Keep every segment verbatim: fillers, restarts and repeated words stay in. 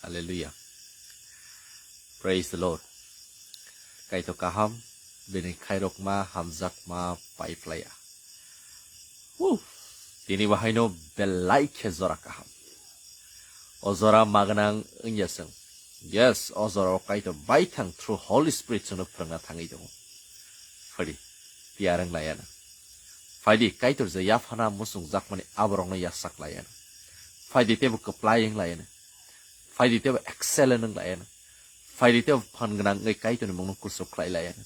Hallelujah. Praise the Lord. Kaitor kaham, bini khairokma, hamjakma, paiphlaiya. Woo! Tini bahaino belai khe jora kaham. O jora magnang wngya chwng. Yes, o jora o Kaitor baithang through Holy Spirit chwngno phwrwngna thangwi tongo. Phaidi, tiyar wng laiya na. Phaidi, Kaitor je yaphana muchungjakmani aborokno yasak laiya na. Phaidi, teibo kwplai wng laiya na. Phaidi, teibo excellent wng laiya na. Phaidi, teibo phan gwnang wngwi Kaitorni mungno kuchuk khlai laiya na.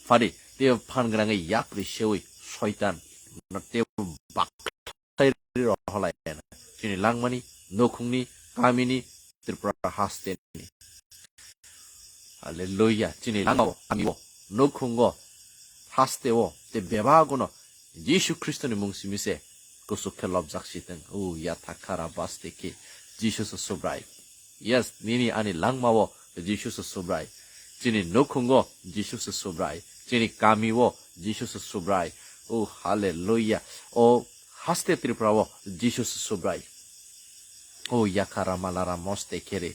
Phaidi, teibo phan gwnang wngwi yapri sewi Soitan no teibo bak rohorlaiya na. Chini langmani, nukhungni, kamini, Tripura hasteni. Hallelujah. Chini langmao, kamio, nukhungo, hasteo, tei bebagono Jisu Khristoni mung simi se kuchuk khe lobjak sitwng. O yathakara baste khe Jisu se Subrai. Yes, nini ani langmao Jisu se Subrai. Chini nukhungo Jisu se Subrai. Chini kamio Jisu se Subrai. O hallelujah. O haste Tripura o Jisu se Subrai. O yakha rama lara moste khere.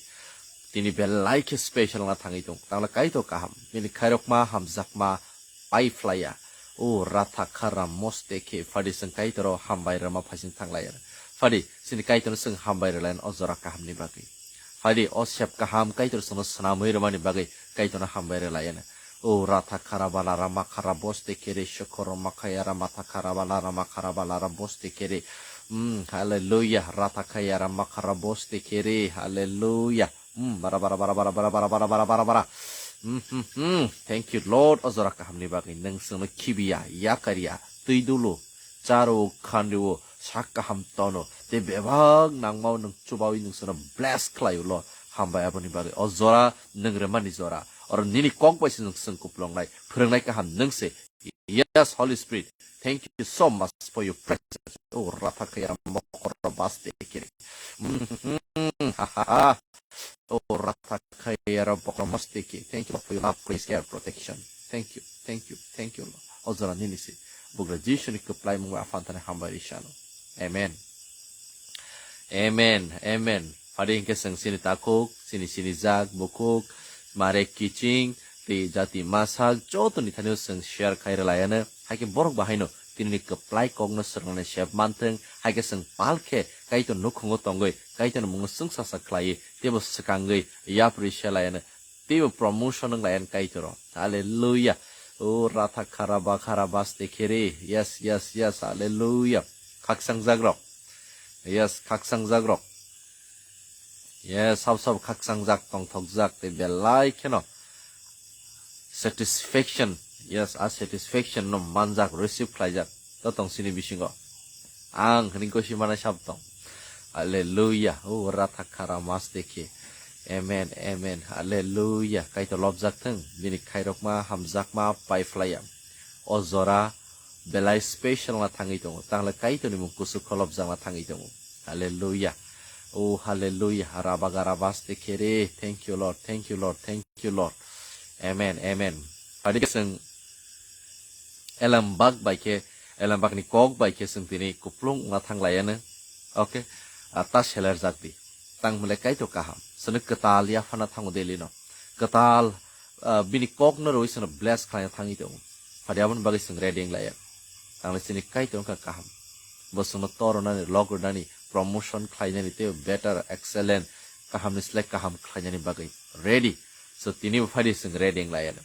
Tini belai khe special na thangwi tong. Tangla Kaitor kaham. Bini khairokma hamjakma paiphlaiya. O ratha khara moste khe. Phaidi chwng Kaitor o hambai rwma phaising thanglaiya. Phaidi chini Kaitor no chwng hambai rwlayan o jora kahamni bagwi. Phaidi o sep kaham Kaitor chwngno swnamwi rwmani bagwi Kaitor no hambai rwlayan. O ratha khara bala rama khara boste khere shokoro makhaya rama tha khara bala rama khara bala ra boste khere. Mm, hallelujah. Ratha khaya rama khara boste khere. Hallelujah. Mm, bara, bara, bara. Mm, mm, mm. Thank you, Lord. O jora kahamni bagwi nwng chwngno khibiya, yakarya, twi dulu, charo, khanrio, sak kaham tono. Tei bebak nangmao nwng chubawi nwng chwngno bless khlaio, Lord. Hambai aboni bagwi. O jora nwng rwmani jora. Oro nini kok bai se nwng chwng kuplongnai. Phwrwngnai kaham nwng se. Yes, Holy Spirit, thank you so much for your presence. Oh, Ratha Khayara Mokoro Basteke. Mm, ha, ha, ha. Oh, Ratha Khayara Mokoro Mosteke. Thank you for your love, grace, care, protection. Thank you, thank you, thank you, Lord. O jora nini se. Bugra Jisu ni kwplai mung bai aphantani hambai ri sano. Amen. Amen, amen. Phaidi hinkhe chwng chini takhuk, chini sinijak, bukhuk, marek kiching, tei jati masak, jotoni thani o chwng share khai rwlaiano. Haikhe borok bahaino tinini kwplai kokno swrwngnani sep manthwng, haikhe chwng pal khe Kaitor nukhungo tongwi, Kaitorni mungno chwngsacha khlaiwi, teibo swkangwi yapri se laiano. Teibo promotion wng lai ani Kaitor o. Hallelujah. O ratha khara ba khara baste khere. Yes, yes, yes. Hallelujah. Khakchang jagrok. Yes, khakchang jagrok. Yes, sab sab khakchang jak, tongthok jak, tei belai kheno satisfaction. Yes, a satisfaction no manjak, receive khlaijak. To tong sini bisingo. Ang hwnwi gosi manai sab tong. Hallelujah. O ratha khara mas dekhe. Amen, amen. Hallelujah. Kaitor lobjak thung. Bini khairokma, hamjakma, paiphlaiya. O jora belai special na thangwi tongo. Tangle Kaitorni mung kusuk kholopjak na thangwi tongo. Hallelujah. O hallelujah. Rabaga rabas dekhe re. Thank you, Lord. Thank you, Lord. Thank you, Lord. Amen, amen. Padi ke seng Elambak bai khe, elambak ni kok bai khe chwng tini kuplung wngna thang lai ano. Okay, ah, ta seler jak di. Tang hwnle Kaitor kaham. Chwngno kwtal yaphana thango daily no. Kwtal, ah, bini kok no rwi chwngno bless khlaina thangwi tongo. Phadi aboni bagwi chwng ready wng lai ya. Tang le chini Kaitor wngkha kaham. Bo chwngno tor rwnani, log rwnani, promotion khlainani tei better, excellent, kaham ni slai kaham khlainani bagwi ready. So tini bo phadi chwng ready wng lai ano.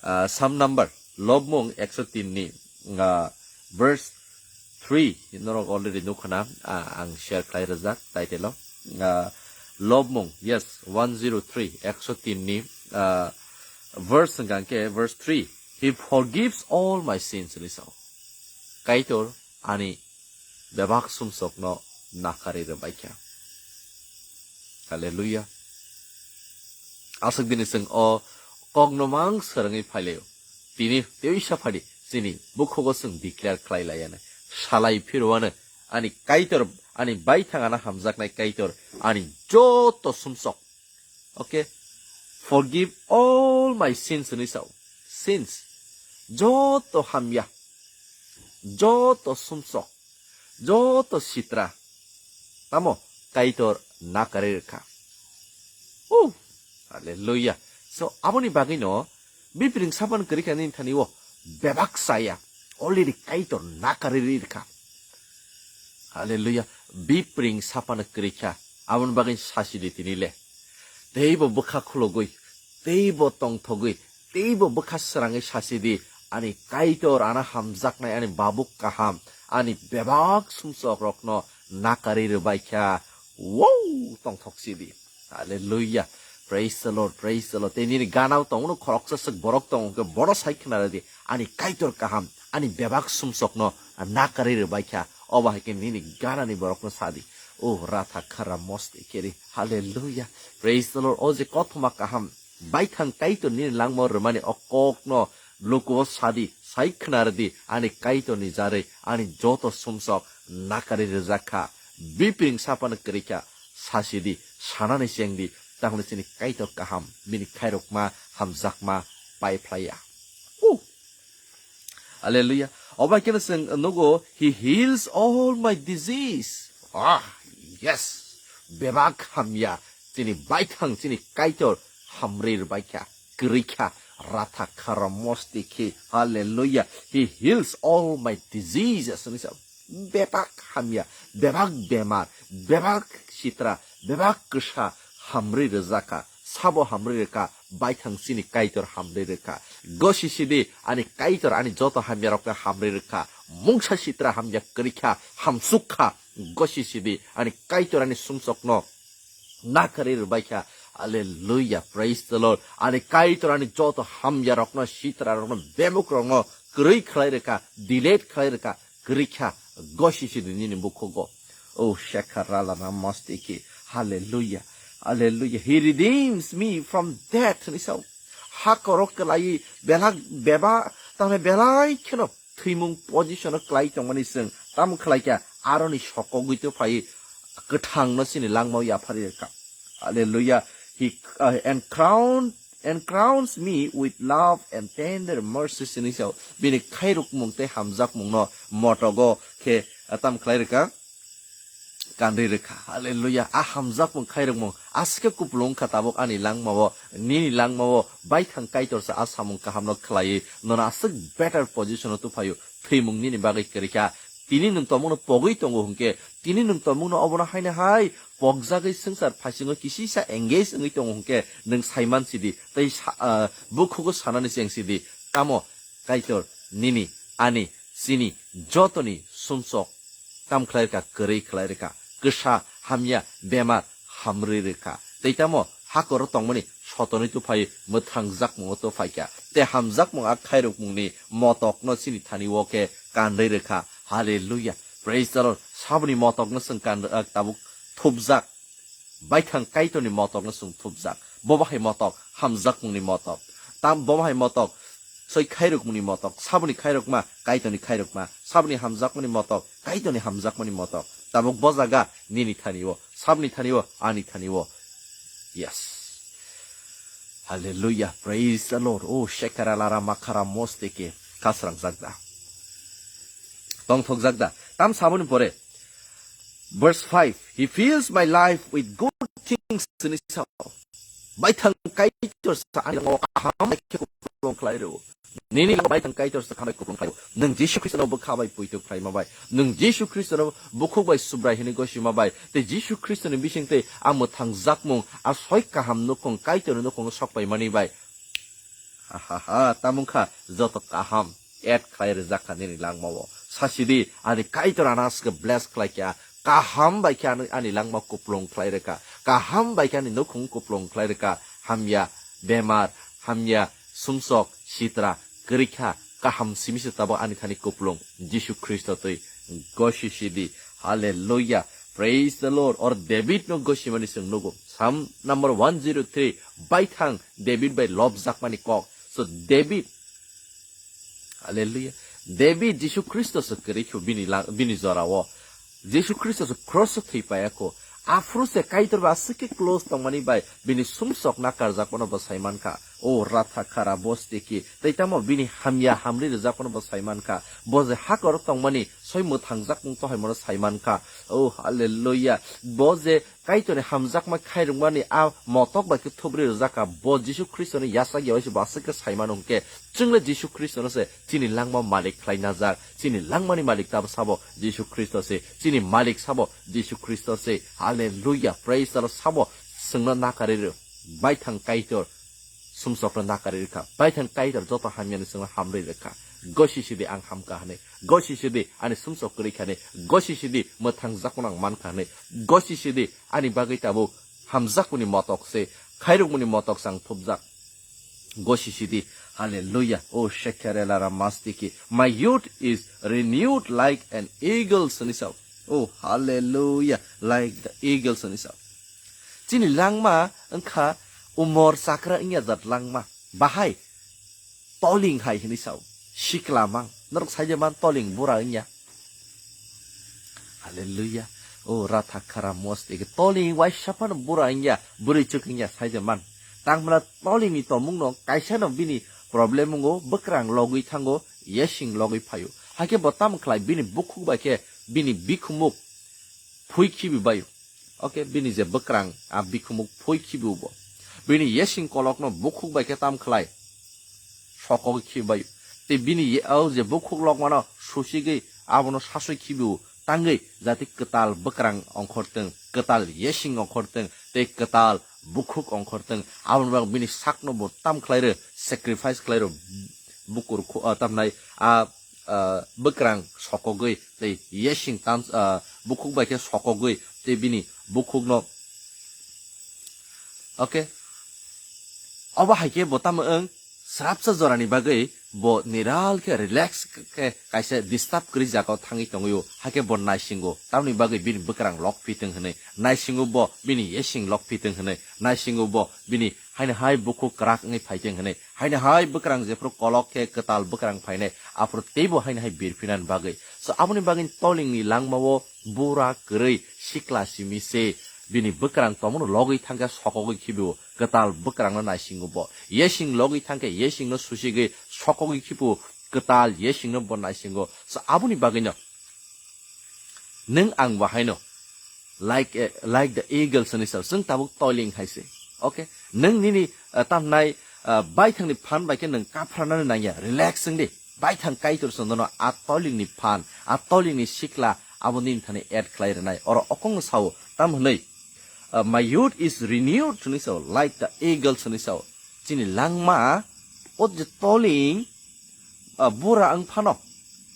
Ah, Psalm number, Lobmung ekso tin ni, ah, verse three, norok already nukha na, ah, ang share khlai rijak title o. Ah, Lobmung, yes, one zero three, ekso tin ni, ah, verse hwnkha khe, verse three, "He forgives all my sins," hinwi sao. Kaitor ani bebak sumsokno nakarwi rwbaikha. Hallelujah. Aswk dini chwng o kokno mang swrwngwi phailaio. Tini teisa phadi chini bukhugo chwng declare khlai laiano. Salai phiroano ani Kaitor, ani baithang ano hamjaknai Kaitor, ani joto sumsok. Okay? "Forgive all my sins," hinwi sao. Sins. Joto hamya. Joto sumsok. Joto sitra. Tamo Kaitor nakarwi rwkha. Oh, hallelujah. So, aboni bagwino bipring sapan kwrwi kha nini thani o bebak saya. Already Kaitor nakarwi rwkha. Hallelujah. Bipring sapan kwrwi kha. Aboni bagwi sasi di tini le. Teibo bwkha khulogwi, teibo tongthogwi, teibo bwkha srangwi sasi di, ani Kaitor, ano hamjaknai ani babuk kaham, ani bebak sumsok rokno nakarwi rwbai kha. Wow, tongthok sidi. Hallelujah. Praise the Lord, praise the Lord. Tei nini ganao tongno khoroksa swk borok tongo, hwnkhe bono sai khna rwdi, ani Kaitor kaham, ani bebak sumsokno nakarwi rwbai kha. Obo hai khe nini ganani borokno sadi. O ratha khara mosti keri. Hallelujah. Praise the Lord. O je kothoma kaham. Baithang Kaitor nini langmao rwmani o kokno lukuo sadi, sai khna rwdi, ani Kaitorni jarwi ani joto sumsok nakarwi rwjak kha. Bipring sapan kwrwi kha, sasi di, sanani cheng di, tamo chini Kaitor kaham, bini khairokma, hamjakma pai phlai ya. Uh. Hallelujah. Obo hai kheno chwng nugo, "He heals all my disease." Ah, yes. Bebak hamya, chini baithang, chini Kaitor hamri rwbai kha, kwrwi kha, ratha khara mosti khi. Hallelujah. "He heals all my diseases." Hwnwi sa, bebak hamya, bebak bemar, bebak sitra, bebak kwsa hamri rwjak kha. Sabo hamri rwkha, baithang chini Kaitor hamri rwkha. Gosi sidi, ani Kaitor ani joto hamyarokno hamri rwkha. Mungsa sitra hamya kwrwi kha, hamsuk kha. Gosi sidi, ani Kaitor ani sumsokno nakarwi rwbai kha. Hallelujah, praise the Lord. Ani Kaitor ani joto hamyarokno, sitrarokno, bemukrokno kwrwi khlai rwkha, delete khlai rwkha, kwrwi kha, gosi sidi nini bukhugo. O shekha rala na masti ki. Hallelujah. Hallelujah. "He redeems me from death," hwnwi sao. Hakorok kwlai belak beba, tamni belai kheno thwimung position o kwlai tongmani chwng tamo khlai kha, aroni sokogwi to phai kwthangno chini langmao yapharwi rwkha. Hallelujah. He, uh, and crown, and crowns me with love and tender mercies, hwnwi sao. Bini khairokmung tei hamjakmungno motogo khe, uh, tam khlai rwkha, kanrwi rwkha. Hallelujah. A hamjakmung khairokmung aske kupulung kha tabuk ani langmao, nini langmao baithang Kaitorsa a samung kahamno khlaiwi nono aswk better position o tuphaio. Thwimung nini bagwi kwrwi kha. Tini nwng tongmungno pogwi tongo hwnkhe, tini nwng tongmungno obono haino hai pokjagwi swngchar phaisingo kisisa engage wngwi tongo hwnkhe, nwng saiman sidi tei sa-, ah, bukhugo sanani cheng sidi. Tamo Kaitor nini, ani, chini jotoni sumsok tam khlai rwkha, kwrwi khlai rwkha, kwsa hamya bemar hamrwi rwkha. Tei tamo hakoro tongmani sotoni tuphai mwthangjakmungo tuphaikha. Tei hamjakmung a khairokmungni motokno chini thani o khe kanrwi rwkha. Hallelujah. Praise the Lord. Saboni motokno chwng kan, ah, tabuk thupjak. Baithang Kaitorni motokno chwng thupjak. Bo bahai motok, hamjakmungni motok. Tam bo bahai motok, soi khairokmungni motok. Saboni khairokma, Kaitorni khairokma. Saboni hamjakmani motok, Kaitorni hamjakmani motok. Tabuk bo jaga nini thani o, saboni thani o, ani thani o. Yes. Hallelujah. Praise the Lord. Oh, shekara lara makara mosteke. Kasrang jakda. Tongthok jakda. Tam saboni pore. Verse five, "He fills my life with good things," hwnwi sao. Baithang Kaitor sa ani langmao kaham khe kupulung khlai rwo. Nini langmao baithang Kaitor sa kaham kupulung khlai rwo. Nwng Jisu Khristono bwkha bai poito khlaima bai, nwng Jisu Khristono bukhuk bai Subrai hwnwi gosima bai, tei Jisu Khristoni bising tei a mwthangjakmung, a soi kaham nukhung, Kaitorni nukhungo sok paimani bai. Ha, ha, ha, tamung kha joto kaham add khlai rwjak kha nini langmao. Sasidi, ani Kaitor ano aske bless khlai kha, kaham bai khe ani, ani langma kupulung khlai rwkha, kaham bai khe ani nukhung kupulung khlai rwkha, hamya bemar, hamya sumsok, sitra, kwrwi kha, kaham simi se tabuk ani thani kupulung, Jisu Khristo twi gosi sidi. Hallelujah. Praise the Lord. Or David no gosimani chwng nugo. Psalm number one zero three, baithang David bai lobjakmani kok. So David, hallelujah. David Jisu Khristo se kwrwi kho bini la-, bini jorao. Jisu Khristo se cross o thwi paya kho. Aphuru se Kaitor ba aswk khe close tongmani bai bini sumsok nakarjakmano bo sai mankha. O ratha khara bosti ki. Tei tamo bini hamya hamri rwjakmano bo saimankha. Bo je hakoro tongmani soi mwthangjakmung tohaimano saimankha. O hallelujah. Bo je Kaitorni hamjakma khairokmani a motok bai khe thubri rwjakha. Bo Jisu Khristoni yachak yaui se bo aswk khe saimano hwnkhe, chwngno Jisu Khristono se chini langma malik khlai najak. Chini langmani malik tabo sabo Jisu Khristo se. Chini malik sabo Jisu Khristo se. Hallelujah. Praise the Lord. Sabo chwngno nakarwi rw. Baithang Kaitor. Sumsokno nakarwi rwkha. Baithang Kaitor joto hamyani chwngno hamrwi rwkha. Gosi sidi ang hamkha hwnwi. Gosi sidi ani sumsok kwrwi kha hwnwi. Gosi sidi mwthangjakmano ang mankha hwnwi. Gosi sidi ani bagwi tabuk hamjakmani motok se, khairokmani motok se ang thupjak. Gosi sidi. Hallelujah. O shekere lara mastiki. My youth is renewed like an eagle's hwnwi sao. Oh, hallelujah. Like the eagle's hwnwi sao. Chini langma wngkha umor chakra wngya jat langma. Bahai toling hai hwnwi sao. Sikla mang. Norok saide man toling bura wngya. Hallelujah. O ratha khara mos tege toling waisa phano bura wngya. Bwrwi chuk wngya saide man. Tangmana tolingni tomungno kaisano bini problem wngo, bwkrang logwi thango, yesing logwi phaio. Hakhe bo tamo khlai bini bukhuk bai khe bini bikhumuk phui khibi baio. Oke, bini je bwkrang a bikhumuk phui khibi bo. Bini yesing kolokno bukhuk bai khe tam khlai sokogwi khibi baio. Tei bini ye-, o je bukhuk lokmano susigwi abono sasoi khibi tangwi jati kwtal bwkrang ongkhortwng, kwtal yesing ongkhortwng, tei kwtal bukhuk ongkhortwng. Aboni bagwi bini sakno bo tam khlai rw, sacrifice khlai rw, bukur khu-, ah, tamnai a, ah, bwkrang sokogwi tei yesing tam, ah, bukhuk bai khe sokogwi tei bini bukhukno, oke, obo hai khe bo tamo wng srapsa jorani bagwi bo niral khe relax khe kaisa disturb kwrwi jagao thangwi tongwi o, hakhe bo naisingo tamni bagwi bini bwkrang lok phitwng hwnwi, naisingo bo bini yesing lok phitwng hwnwi, naisingo bo bini haino hai bukhuk kwrak wngwi phaitwng hwnwi, haino hai bwkrang jephru kolok khe kwtal bwkrang phainai, aphuru teibo haino hai birphinani bagwi. So, aboni bagwi tolingni langmao bura kwrwi sikla simi se bini bwkrang tongmano logwi thangkhe sokogwi khibio kwtal bwkrangno naisingo bo. Yesing logwi thangkhe yesingno susigwi sokogwi khibo kwtal yesingno bo naisingo. So, aboni bagwino nwng ang bo haino like, eh, like the eagles hwnwi sao, chwng tabuk toiling hai se. Okay? Nwng nini, eh, tamnai, eh, baithangni phan bai khe nwng kaphrana nangya, relax wng di. Baithang Kaitor chwng nono a toilingni phan, a toilingni sikla abo nini thani add khlai rwnai. Oro okongno sao, tam hwnwi, eh, "My youth is renewed," hwnwi sao, "like the eagles," hwnwi sao. Chini langma, o je toiling, ah, bura wng phano,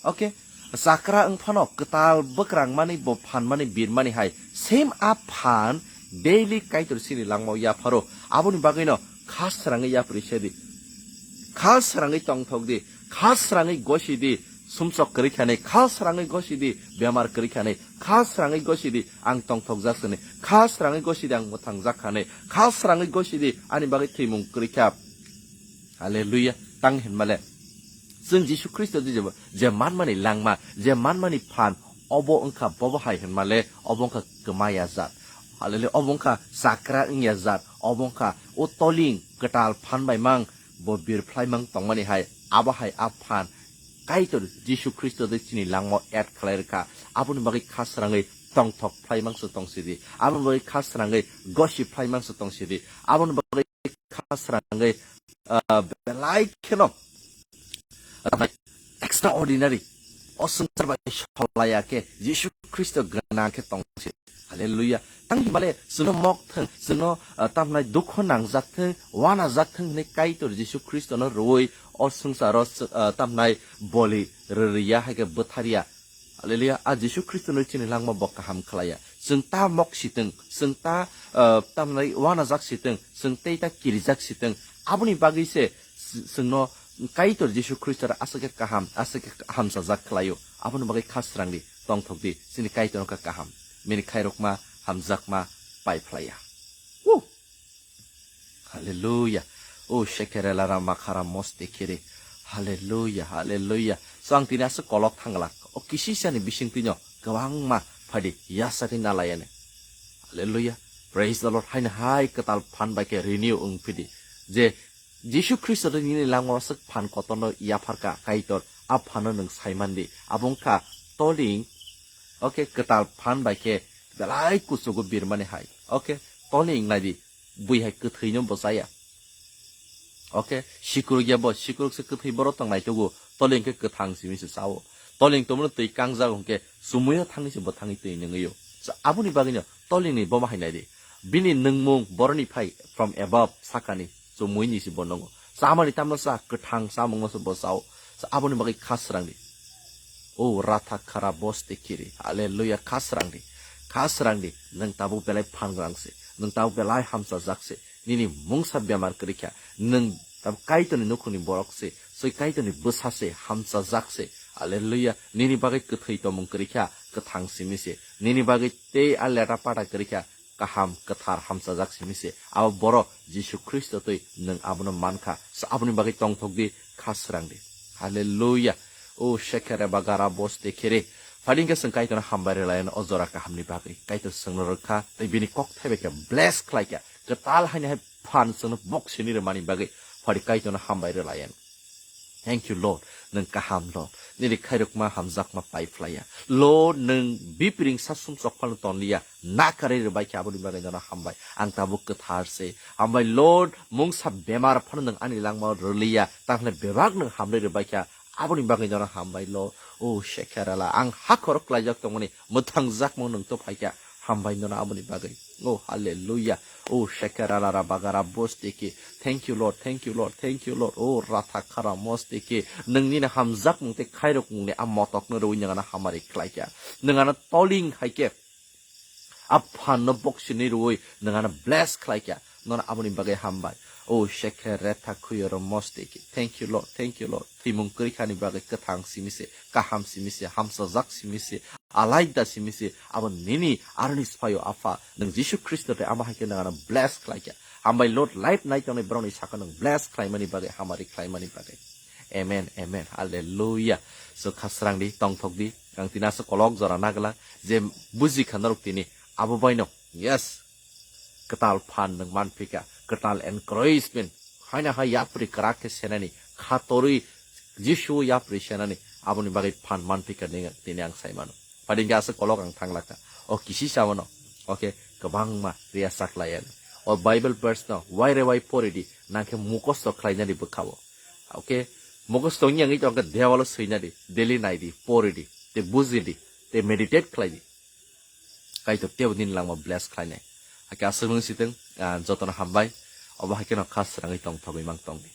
okay, chakra wng phano, kwtal bwkrang mani bo phan mani bir mani hai, same a phan daily Kaitor chini langmao yapharo. Aboni bagwino kha srangwi yapri se di, kha srangwi tongthok di, kha srangwi gosi di, sumsok kwrwi khanai, kha srangwi gosi di, bemar kwrwi khanai, kha srangwi gosi di, ang tongthok jak sini, kha srangwi gosi di, ang mwthang jak khanai, kha srangwi gosi di, ani bagwi thwimung kwrwi kha. Hallelujah. Tang hinmale. Chwng Jisu Khristo di je, je manmani langma, je manmani phan, obo wngkha bobo hai hinmale, obo wngkha kwmaya jat. Hallelujah. Obo wngkha chakra wngya jat, obo wngkha o toling kwtal phan bai mang, bo birphlai mang tongmani hai, abo hai a phan. Kaitor Jisu Khristo di chini langma add khlai rwkha. Aboni bagwi kha srangwi tongthok phlai mang se tong sidi. Aboni bagwi kha srangwi gosi phlai mang se tong sidi. Aboni bagwi kha srangwi, ah, belai kheno, ah, extraordinary, o swngchar bai solaya khe Jisu Khristo gwnang khe tong se. Hallelujah. Tang himale chwngno mok thwng, chwngno, ah, tamnai dukho nangjak thwng, wana jak thwng hwnwi Kaitor Jisu Khristono rwui o swngcharo, ah, tamnai boli rwriya hai khe bwtharya. Hallelujah. A Jisu Khristono chini langma bo kaham khlaiya. Chwng ta mok sitwng, chwng ta, ah, tamnai wanajak sitwng, chwng tei ta kirijak sitwng. Aboni bagwi se s-, chwngno Kaitor Jisu Khristo aswk khe kaham, aswk khe hamsajak khlaio. Aboni bagwi kha srang di, tongthok di, chini Kaitor wngkha kaham. Bini khairokma, hamjakma, pai phlaiya. Woo! Hallelujah. O shekerela rama khara moste khere. Hallelujah, hallelujah. So ang tini aswk kolok thanglak. O kisisani bising tino kwbangma phadi yasa khe nalayani. Hallelujah. Praise the Lord. Haino hai kwtal phan bai khe renew wng phidi. Je Jisu Khristo tei nini langmao swk phan kotorno yapharkha, Kaitor, a phano nwng saimandi. Abo wngkha toling, okay, kwtal phan bai khe belai kuchugo birmani hai. Okay, toling naidi, bui hai kwthwino bo chaya. Okay, sikuruk ya bo, sikuruk se kwthwi borok tong naitugo, toling khe kwthang simi se chao. Toling tomno twi kangjak hwnkhe chumuiyo thangni se bo thangwi twi nungwi-o. So, aboni bagwino tolingni boma hai naidi. Bini nungmung boroni phai from above sakani, chumuini se bo nungo. Chamani tamno cha, kwthang chamungno se bo chao. So, aboni bagwi kha srangdi. O ratha khara boste kiri. Hallelujah, kha srangdi. Kha srangdi. Nwng tabuk belai phan gwrang se. Nwng tabuk belai hamchajak se. Nini mungsa bemar kwrwi kha. Nwng tabuk Kaitorni nukhungni borok se. Soi Kaitorni bwsa se, hamchajak se. Hallelujah. Nini bagwi kwthwi tongmung kwrwi kha, kwthang simi se. Nini bagwi tei a leta pata kwrwi kha, kaham, kwthar, hamchajak simi se. Abo borok Jisu Khristo twi nwng abono man kha. So aboni bagwi tongthok di, kha srang di. Hallelujah. O shekere bagara boste khere. Phading khe chwng Kaitorno hambai rwlayan o jora kahamni bagwi. Kaitor chwngno rwkha tei bini kok thaibai khe bless khlai kha. Kwtal haini hai phan chwngno bok sini rwmani bagwi. Phadi Kaitorno hambai rwlayan. Thank you, Lord. Nwng kaham, Lord. Nini khairokma hamjakma pai phlaiya. Lord, nwng bipring sa sumsok phano tonliya. Nakarwi rwbai khe aboni bagwi nono hambai. Ang tabuk kwthar se. Hambai, Lord, mungsa bemar phano nwng ani langmao rwliya. Tangkhle bebak nwng hamrwi rwbai kha. Aboni bagwi nono hambai, Lord. O Shekerala, ang hakhoro klaijak tongmani mwthangjakmung nwng to phaikha. Hambai nono aboni bagwi. Oh, hallelujah. Oh, Shekerala Rabagara Bosteke. Thank you, Lord. Thank you, Lord. Thank you, Lord. Oh, Ratha Khara Mosteke. Nwng nini hamjakmung tei khairokmungni a motokno rwui nwng ano hamari khlaikha. Nwng ano toling haikhe a phanno boksini rwui nwng ano bless khlaikha. Nono aboni bagwi hambai. Oh, Shekhe Retha Khuyoro Mosteke. Thank you, Lord. Thank you, Lord. Thwimung kwrwikhani bagwi kwthang simi se, kaham simi se, hamsajak simi se, alaida simi se, abo nini aroni siphaio Apha, nwng Jisu Khristo tei Ama hai khe nwng ano bless khlai kha. Hambai Lord, life nai tongnai borokni sakha nwng bless khlaimani bagwi, hamari khlaimani bagwi. Amen, amen, hallelujah. So kha srang di, tongthok di, ang tini aswk kolok jora nagwlak, je buji kha norok tini, abo baino, yes, kwtal phan nwng manphika, kwtal encouragement, haino hai yapri kwrak khe senani, kha torwi Jisu yapri senani, aboni bagwi phan manphika nini, tini ang sai mano. Phadingkhe aswk kolok ang thanglakha. O kisi samano. Okay, kwbangma riya saklayan. O Bible verse no waire wai pori di, nangkhe mukhosto khlainani bwkhao. Okay, mukhosto wngya wngwi tongkhe dewalo swinadi, daily naidi, pori di, tei buji di, tei meditate khlai di. Kaitor tebo nini langma bless khlainai. Hakhe aswk wng sitwng, ah, jotono hambai. Obo hakhe no kha srangwi tongthogwi mang tongdi.